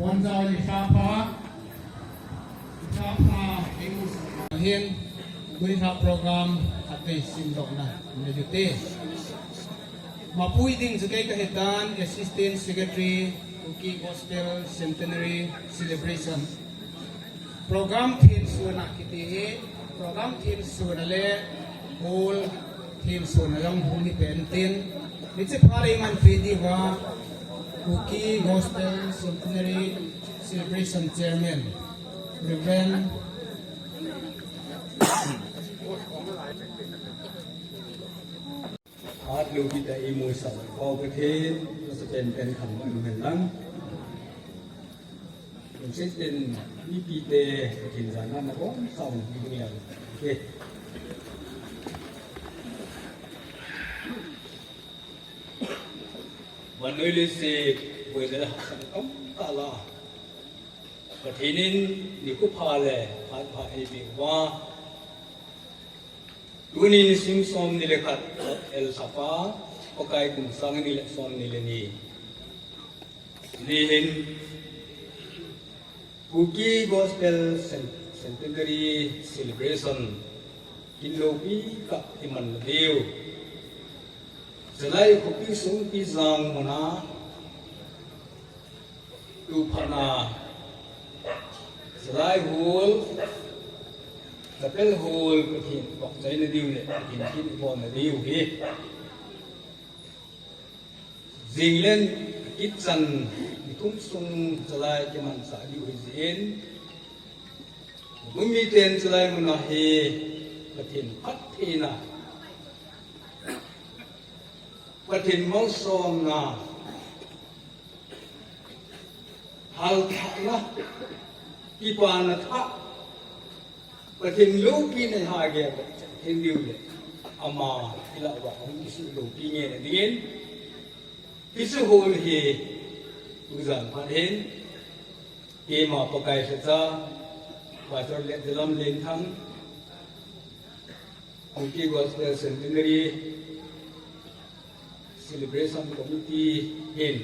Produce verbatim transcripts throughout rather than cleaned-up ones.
Bonjao ni sa pha, sa pha, eimu sa hin, tui sa program, khatvei simdohna, nei u hite. Mapui ding chu kei kahitan, Assistant Secretary, Kuki Gospel Centenary Celebration. Program theme sung a kiti hi, program theme sung a le, whole theme sung a jong hung hi pen tin. Hiche pha le iman pi diuva, Kuki Gospel Centenary Celebration Chairman, Reverend Atlu kita imu sa, Pau Pathen, nasa pen pen khang ma imen lang. Nung sa tin, mipite, Pathen jana na bom sa, imu lang. Okay. Vannoi leiset, boina le hahsatna tamtah lah a, Pathen in nikho pha le phat pha eipeh uva, tuni nisim somni le khat, Elsa pa, Pakai kum sang ni le somni le ni. Ni hin, Kuki Gospel Cen-, Centenary Celebration, kin loupi tah iman lou diu. Salai khopi sungpi jang muna, tu phat na, Salai Hall, Chapel Hall, Pathen vahchoina diu le, Pathen kin ibolna diu hi. Jing le kit chan, ni thum sung Salai kimansah diu hi jin. Mun miten Salai muna hi, Pathen phattheina, Pathen malsomna, halthahna, kipana thah, Pathen loupina iha gel, Pathen diu le, ama ilah uva, hung kisuh loupi ngen dingin, kisuh hol hi, tujan phat hin, keima Pakai lhacha, Pastor Letjalam Lenthang, Kuki Gospel Centenary Celebration Committee hin,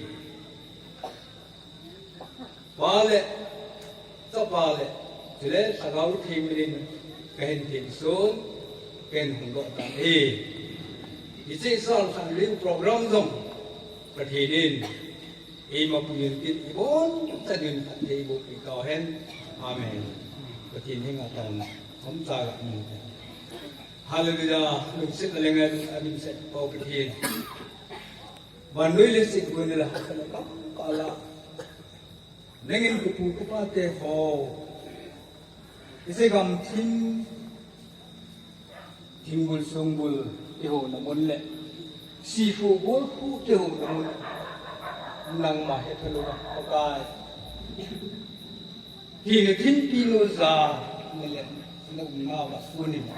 Pa le, Chapa le, chule Lhagao Theng minin kahin thengsun, kahin hung doh tan ahi. Hiche sal khan ding program jong Pathen in eima puiyin tin ibon chan in phatthei boh peh tauhen. Amen. Pathen henga taona chomcha ga mu. Hallelujah. Lungsetna le ngailutna dimset Pau Pathen. Vannoi leiset boina le hahsatna tamtah lah a, nangin kapu kapate ho, hiche gamthim, thingbul songbul, ihouna mun le, sikhu bolkhu ihouna mun, nangma hetna louva, Pakai. Hina thimpi nu ja, na le, na umna uva sunin.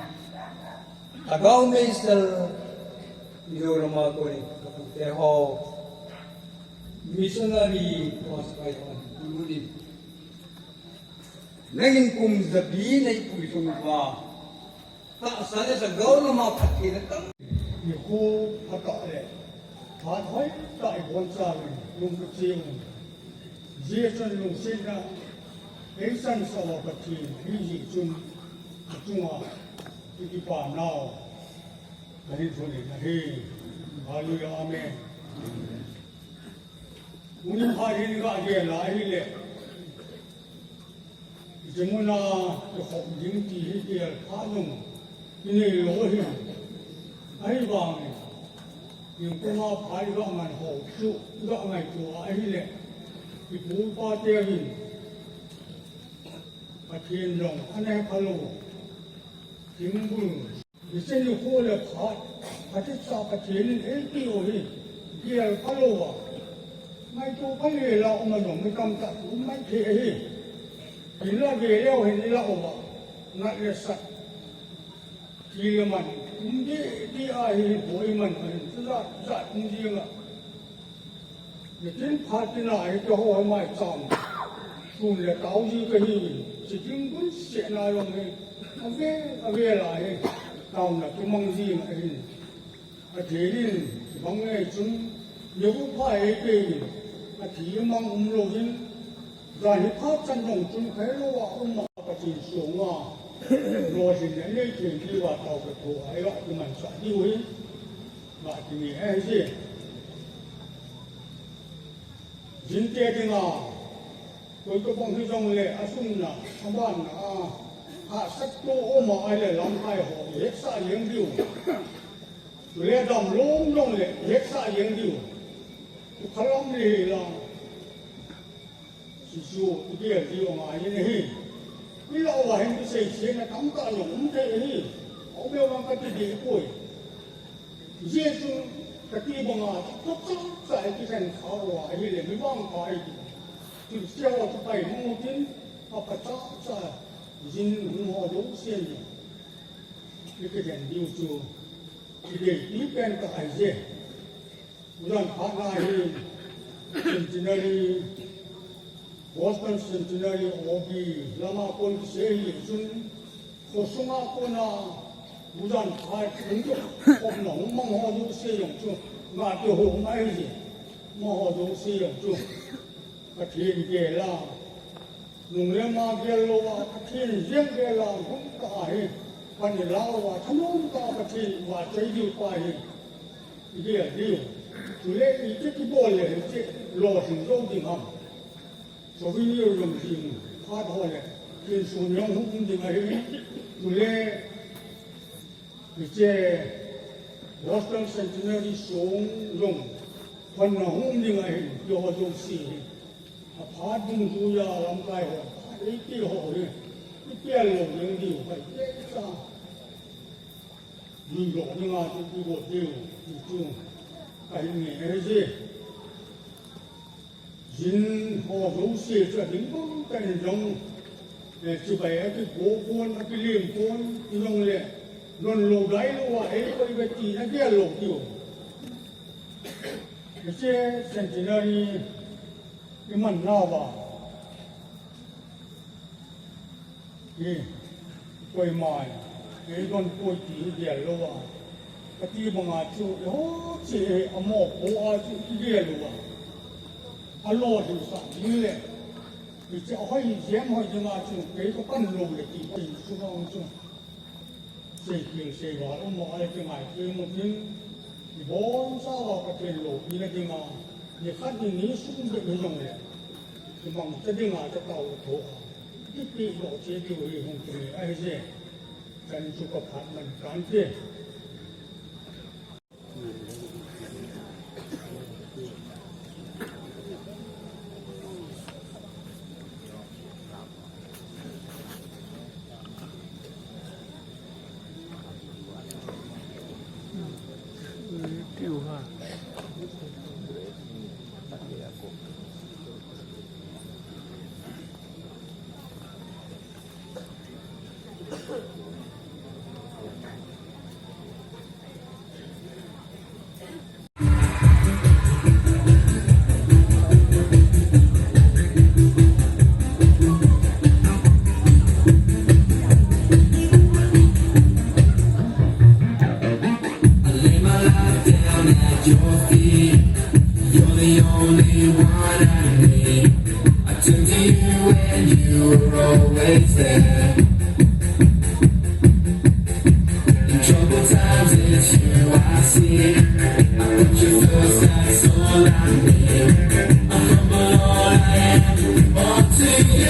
Lhagao meisel, Mizoram a konin, kapute ho, missionary, pastor ho, kulunin. Nangin kum jabi neipui lhung uva, tahsa le lhagao lama phattheina tam. Nikho phatah le phat hoitah ibonchauvin lungkhat cheh un. Hijeh chun lungsetna eisansah uva Pathen ahijeh chun achunga ikipanau kahin lhun in ahi. Hallelujah, amen. Tuni phat hin gagel a ahile, hiche muna kikhop ding ti hi gel phat jong kinei lou ahi. Ahivangin, ningkuma phat iga man ho chu iga ngaito a ahile, ipu ipa teuvin Pathen jong ana hepha lou, thingbul. Hiche nikho le phat, phatechan Pathen in eipeh u hi, gel pha louva, ngaito pha lela um a jong mi tamtah um maithei ahi. Hinla gel leu hin ilah uva, nat le sat, thi le man um deh deh ahi, boi man ahi, chujat jat um jeng a. Nitin phat tina hi keiho hi maicham sun le tao ji kahiuvin, hiche thingbul sehna jong hi avel avel a hi taona kimang jing ahin. Pathen in hibang ngei chun nikho pha eipeh in, athi mang umlou hin, Jan hi phat chan jong chun khailou a um a Pathen sunga lolhinna nei thei diuva taote thu a eiho kimanchah diu hi. Ngah kinei ahi je. Jinte dinga, koitobang hijongle, asumna, abanna a, hahsat to um a ahile lamkai ho, ihetsah jeng diu. Chule damlou um jongle, ihetsah jeng diu. Tukhalam le hilang. Chuchu, igel diu angai in ahi. Ilah uva hin kiseisetna tamtah jong um thei ahi. Aum e vang kati deh poi. Jesu kati banga, phachacha ikikhen kha uva ahile, mi vangpha ahi. Thilse ho chu kaimang utin, aphachacha jin hung ho jousen jong ikikhen diu chu, ideipi pen tah ahi je. Ujan phat na hi, centenary, Boston Centenary O B lama kon kisei hi chun, khosunga kona, ujan phat, hung to, khopna hung mang ho jouse jong chu, ngah kihou ngai ji, amaho jouse jong chu. Pathen gel a, nung le ma gel louva, Pathen jeng gel a, hung tah hi, pan ilah uva, thanom tah a Pathen vahchoi diu pa hi, igel diu. Chule iti kibol le hiche, lolhing jou ding ham. Souvenir jong ding, phat ho le, insung jong hung um ding ahi. Chule, hiche Boston Centenary song jong, honna hung um ding ahi, ti ho jouse hi. Aphat dungjuiya lamkai ho, aphat eiti ho hi, ipel lou ding diu, pai tesa. Jui lou dinga chu, chu go diu, chu chu. Kahin nge ahi je. Jin ho jouse chu ading bang tah in jong, eh, chibai akipo pon, akilem pon, hijongle, non lou dai louva, ei koi ve tina gel lou diu. Hiche centenary iman nauva. Hi, koima, eidon poi ti igel louva. Kati banga chu, eiho che, amopo a chu igel louva. Alolhinsah ding le. Hiche ahoi jem hoi dinga chu, kei kapan lou le ti, koi chu vang chu. Seipil seival um mo, ahi kingai kei mo tin, ibonchauva Pathen loupina dinga, nikhat ni ni sung bep hijongle, kimangcha dinga chatao tho a, kipehdoh cheh diu hi hung kinei ahi je, chan chu kaphat man tante. I lay my life down at your feet. You're the only one I need. I turn to you and you were always there. In troubled times, it's you I seek. I put you first, that's all I need. I humble all I am, all to you.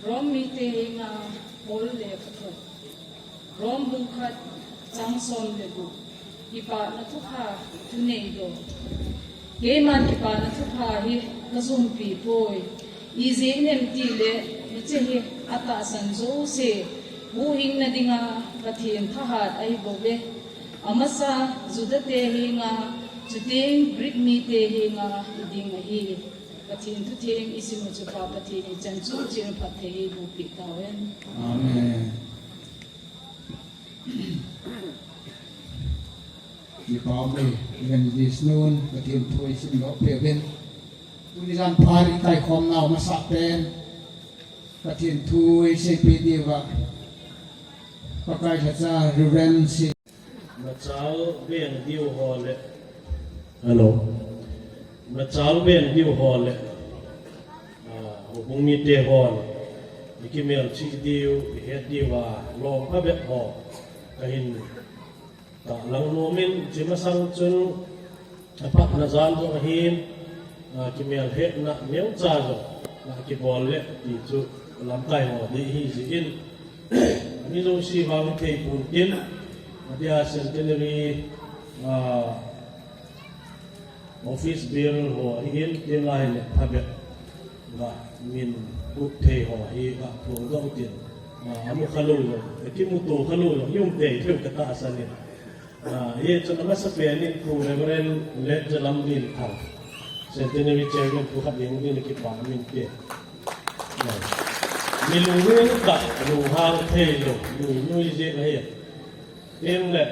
Rom mite henga Paul lekhathot. Rom bung khat chang som le gup. Kipana thupha thuneidoh. Keiman kipana thupha hi kajumpi poi. Ijeh inem itile, hiche hi atahsan jouse huhhingna dinga Pathen thahat ahibouve. Amasa Juda te henga, chuteng Greek mite henga hiding ahi. Pathen thutheng isim u chu Pa Pathen ichan chungchang phatthei eiboh peh tahen. Amen. Kipa ume, Evangelist nun Pathen thu eisimdoh peh uvin. Tuni jan pha itaikhom nau masapen Pathen thu eiseipeh diuva Pakai lhacha Reverend C. Machal veng diu ho le. Hello. Machal veng diu ho le. Ah, houbung mite hon. Ikimelchih diu, ihet diuva, lom phabep ho. Kahin tahlang nomin, hiche masang chun, aphatna jan jong ahin, ah, kimelhetna neocha jong, ah, kibol le, ti chu lamkai ho dei ahi jeh in, mi jouse vang thei pon tin, adia Centenary, ah, office bearer ho ahin, tin ahile phabep, ah, min kut thei ho hi, ah, phongdoh tin, ah, amu khalou jong, akimuto khalou jong, um tei thei katahsan in. Ah, hichun amasapen in Pu Reverend Letjalam Minthang, Centenary Chairman pu khat ding in kipa min pe. Ah, mi lunglen tah, lunghang thei lou, nuinui jeng ahi. Tin le,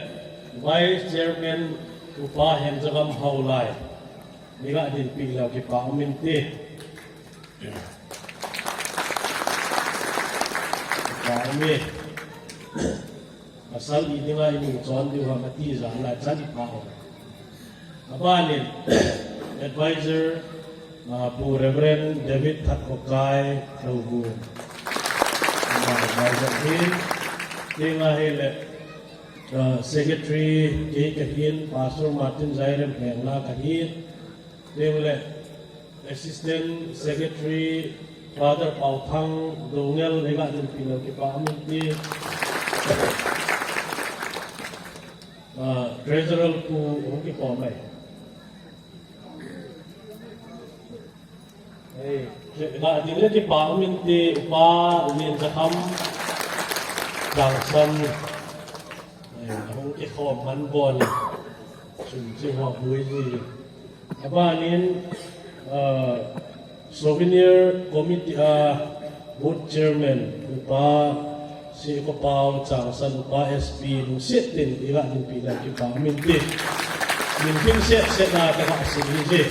Vice Chairman Upa Henjagam Haolai, mi ga dinpi lou kipa min pe. Kipa min. Pasal i dinga i nung chon diu ham ati jan lai chan i pha ho. Abanin, Advisor, ah, Pu Reverend David Thatkhokai Thougu. Ama advisor hin, dinga hile, ah, Secretary kei kahin, Pastor Martin Jairem Hengla kahin, Tengle, Assistant Secretary, Father Pauthang Doungel, higa dinpi lou kipa min ti. Ah, Treasurer pu hung kipa mai. Ei, higa dinle kipa min ti, Upa Lenjakham Jangsan. Ei, hung kikhom man bon. Chun chi ho bui ji. Abanin, ah, Souvenir Committee, ah, Board Chairman, Upa Sikopau Changsan, Upa S P, lungset tin, iga dinpi lou kipa min ti. Min tin set set na kaga sing ji.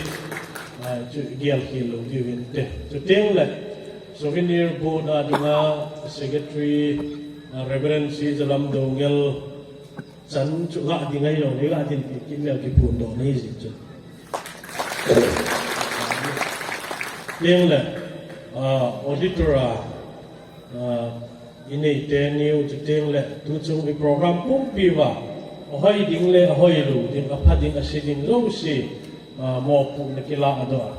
Ah, chu gel khel lou diu hin te. Chuteng le, Souvenir Board a dinga Secretary, ah, Reverend C Jalam Doungel, Chan chu ga ding ahi lou, nei ga dinpi kit leu kiphondoh nei jing chu. Tengle, ah, auditor a, ah, inei teni u chu tengle, tuchung i program pumpi uva, ahoi ding le, ahoi lou ding, apha ding, ase ding jouse, ah, mopohna kiladoh a.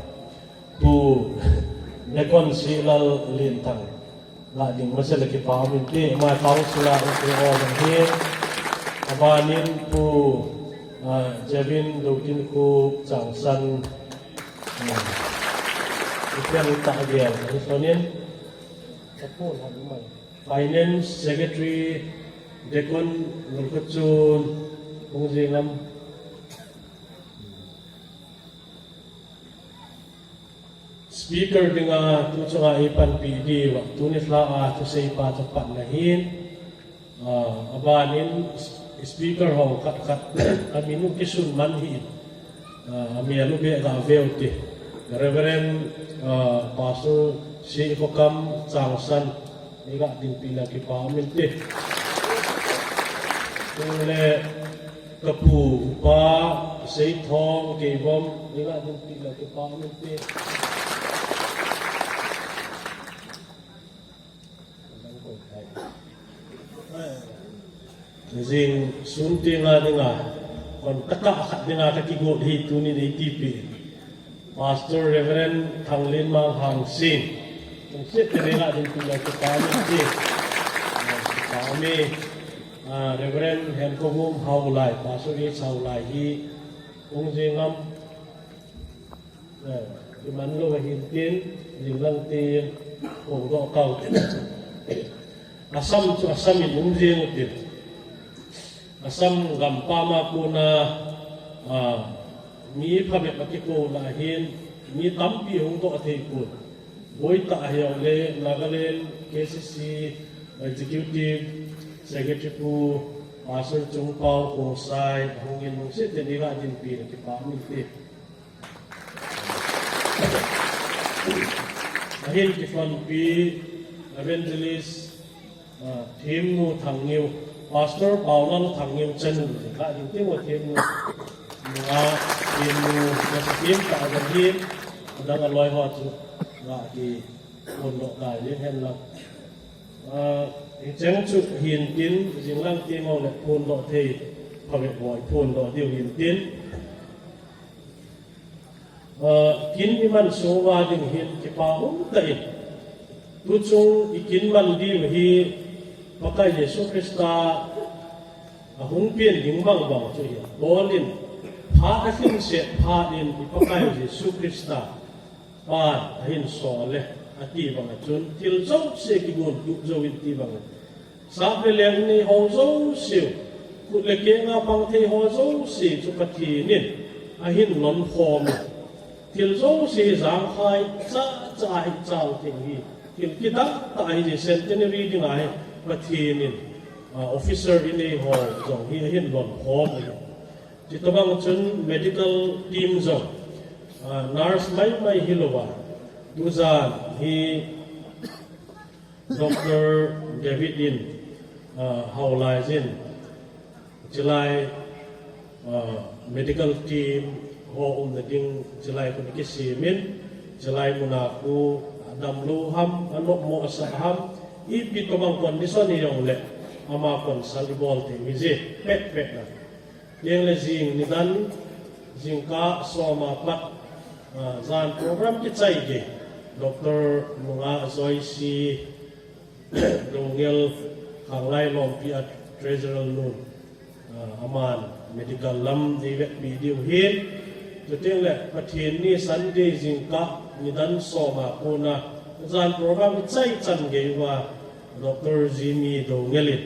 Pu, Deacon Silal Linthang lah ding masa lagi pa min ti, ma council lah ti ho ding hi. Abanin Pu, ah, Jevin Lutin Ku Changsan. Hmm. Ipian tak dia, sonin. Finance Secretary Deacon Ngulkachun Pungzingam. Speaker dinga tu chunga eipanpi diu, tuni lha a thusei pa chu patna hin, ah, abanin speaker ho khat khat, aminu kisun man hi, ah, amia lu be ga veu ti. Reverend, ah, Pastor Si Kokam Changsan, ni ga dinpi la kipa min ti. Tule, Ka pu, u pa, Seithong, Keivom, ni ga dinpi la kipa min ti. Jing sun ti nga dinga, kon taka khat dinga ka kigot hi tuni nei tipi. Pastor Reverend Thanglin Mang Hang Sing. Kung sit ni nga dinpi la kipa min ti. Kipa mi. Ah, Reverend Henko Hum Haulai, Pastor H Haulai hi, Pungzingam, eh, iman lo ahin tin, jinglang tin, kong do kau tin. Assam chu Assam in um jing tin. Assam gam pama kuna, ah, mi phabep akiko lah hin, mi tampi hung do thei pun. Boita ahiau le Nagaland K C C Executive Secretary Pu Pastor Chungpao Kosai, hungin hung sit teni ga dinpi na kipa min ti. Ahin kipanpi Evangelist, ah, Themnu Thangngeu, Pastor Paulal Thangngeu chanu, ka ding ti mo Themnu. Nga Themnu, na sa Them ta ga hin, adang aloi ho chu, nga ki, Phun doh tai ding hen lang. Ah, hicheng chu hin tin, jinglang ti mo le phun doh thei, phabep boi phun doh diu hin tin. Ah, kin iman sung uva ding hin kipa um tah in. Tuchung i kin man diu hi Pakai Jesu Christa ahung pian ding bang bang chu hi. Paul in phat ahing set phat in i Pakai Jesu Christa Pan ahin sol e, ati bang a chun, thil jouse kigon tup jou in ti bang a. Sap le leng nei ho jouse, khut le keng a pang thei ho jouse chu Pathen in ahin lon khom e. Thil jouse jangkhai cha cha hi chau thei hi. Thil kidang tah hi centenary ding a hi Pathen in, ah, officer i nei ho jong hi ahin lon khom e. Chutobang chun medical team jong, ah, nurse maimai hilouva, tujan hi Doctor David in, ah, Haolai jin, chulai, ah, medical team ho umna ding chulai khu ana kisem in, chulai muna khu adamlou ham, anopmo asa ham, ipi tobang condition hijongle, ama consult ibol thei hi ji, pet pet na. Teng le jing nidan, jingkah som a pat, ah, jan program kichai gei. Doctor Nunga Joyce Dongel Khanglai Lompi a Treasurer nun, ah, aman medical lam nei vetpi diu hin. Chuteng le Pathen ni Sunday jingkah nidan som a kona jan program kichai chan gei uva Doctor Jimmy Dongel in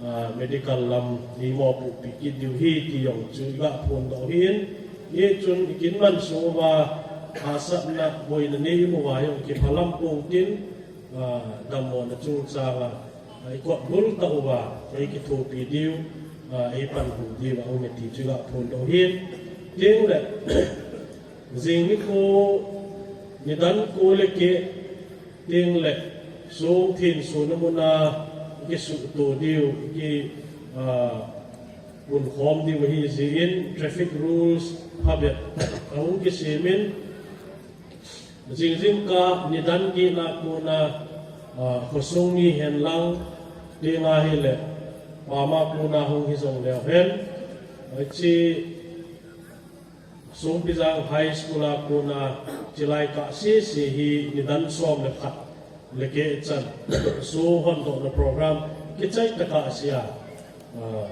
ah, medical lam nei mopohpi kit diu hi ti jong chu iga phondoh hin, hichun i kin man sung uva, hahsatna boina nei imu uva jong kiphalam pou tin, ah, dammona chungchang a, ah, i kotbul tah uva, ei kithopi diu, ah, ei panhu diu a um e ti chu iga phondoh hin, teng le, jing nikho, nidan ko le keh, Teng le, song thin sona muna kisuhto diu, ki, ah, punkhom diu ahi jeh in, traffic rules phabep ahung kisem in, jing jingkah nidan gihna kona, ah, khosung mi hen lang, teng ahile, pam a kona hung hijong leu hen, hiche, Songpijang High School a kona chilai kah sese hi nidan som le khat le keh chan, so hondohna program kichai tah kahsea, ah,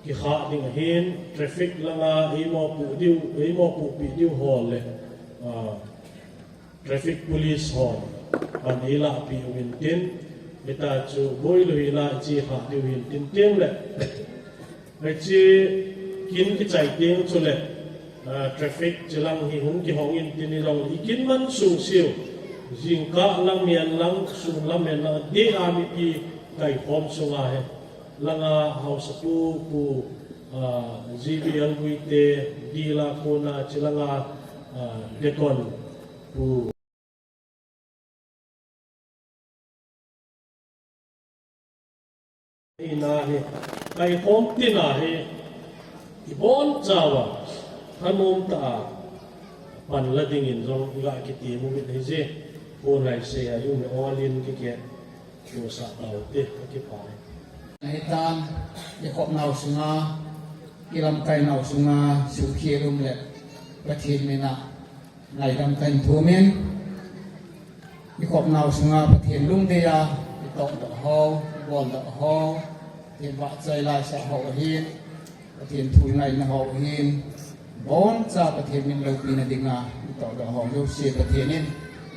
kikhah ding ahin, traffic langa eimopoh diu, eimopohpi diu ho le, ah, traffic police hon pan eilahpeh uvin tin, hitia chu boilou hela iche khah diu hin tin teng le, hiche kin kichai teng chule, ah, traffic chilang hi hung kihong in tin, ijongle ikin man sung seh u, jingkah lam hen lang, sun lam hen lang, adeh a mipi kaikhom sunga hi langa haosapu Pu, ah, G B L Guite, Dila kona chilanga, ah, Deacon Pu ina hi, kaikhom tina hi, ibonchauva thanom tah a panla dingin jong iga kitem uvin ahije. Pu Naisei a jong mi olin kikeh tosah taute, kakipah e. Ahitan, ikhopnau sunga, ilamkainau sunga suhkhel um le Pathen mina ngaidam kahin thumin, ikhopnau sunga Pathen lungdei a itohdoh ho, iboldoh ho, Pathen vahchoi laisah ho ahin, Pathen thu ingaina ho ahin, boncha Pathen min loupina dinga itohdoh ho jouse Pathen in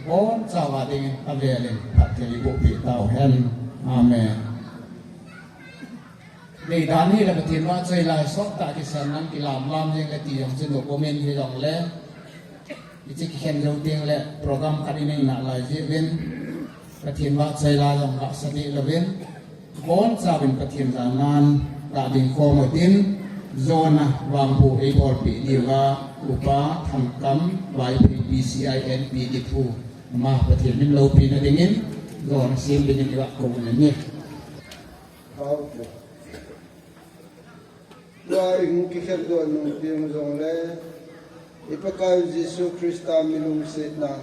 bonchauva dingin avelin phatthei eibohpeh tauhen. Amen. Deidan hile Pathen vahchoi lai sottah kisan lang kilamlam jeng le ti jong chu nop umin, hijongle hiche kikhen jou tengle program khat inei nalai jeh uvin, Pathen vahchoi lai jong gahsa deh louvin, bonchauvin Pathen janan gah dingkhom utin, jona vangboh eibolpeh diuva Upa Thangkam Vaiphei P C I N P kithu, ama Pathen min loupina dingin jona sem dingin iga kou uve. Tua ihung kikhendoh nung teng jongle, i Pakaiu Jesu Christa mi lungsetna,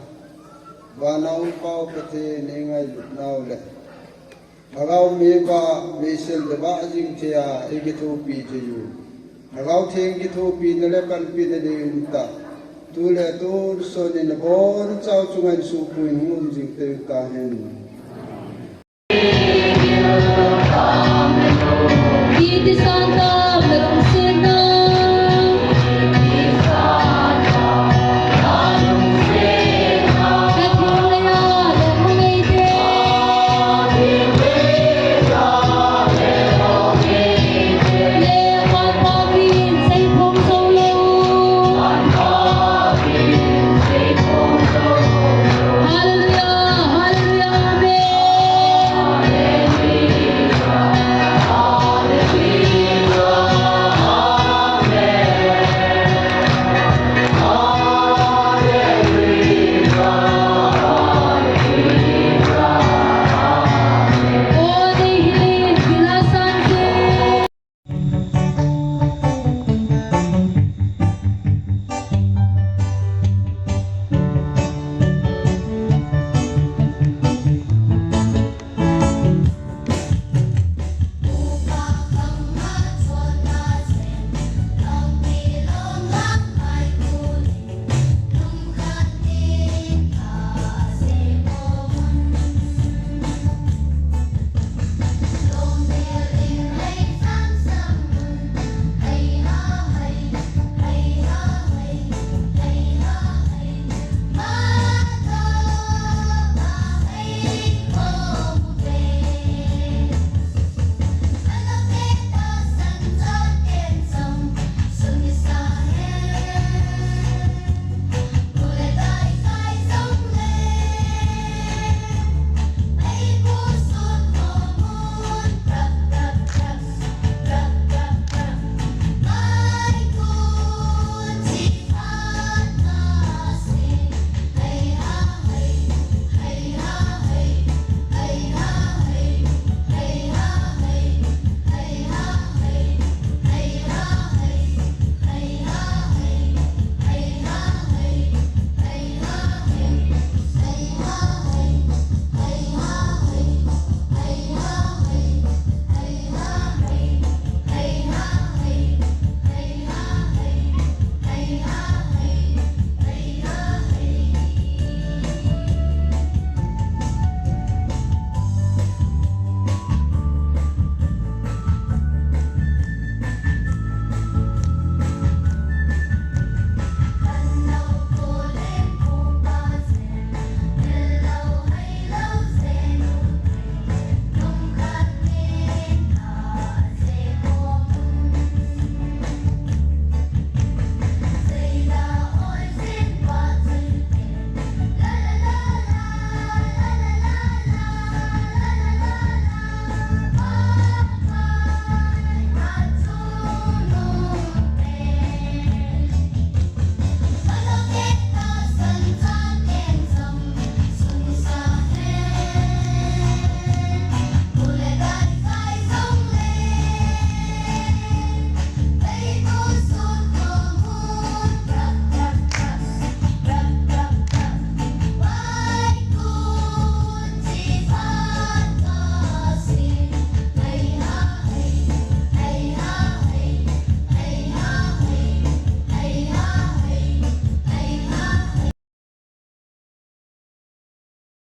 vana um Pau Pathen eingailutnau le Lhagao meva veisel deba jing thei a eikithopi thei u, Lhagao Theng kithopina le panpina ding umtah, tule tonsot in abonchau chunga insung puin hung um jing tei u tahen. Kiti santa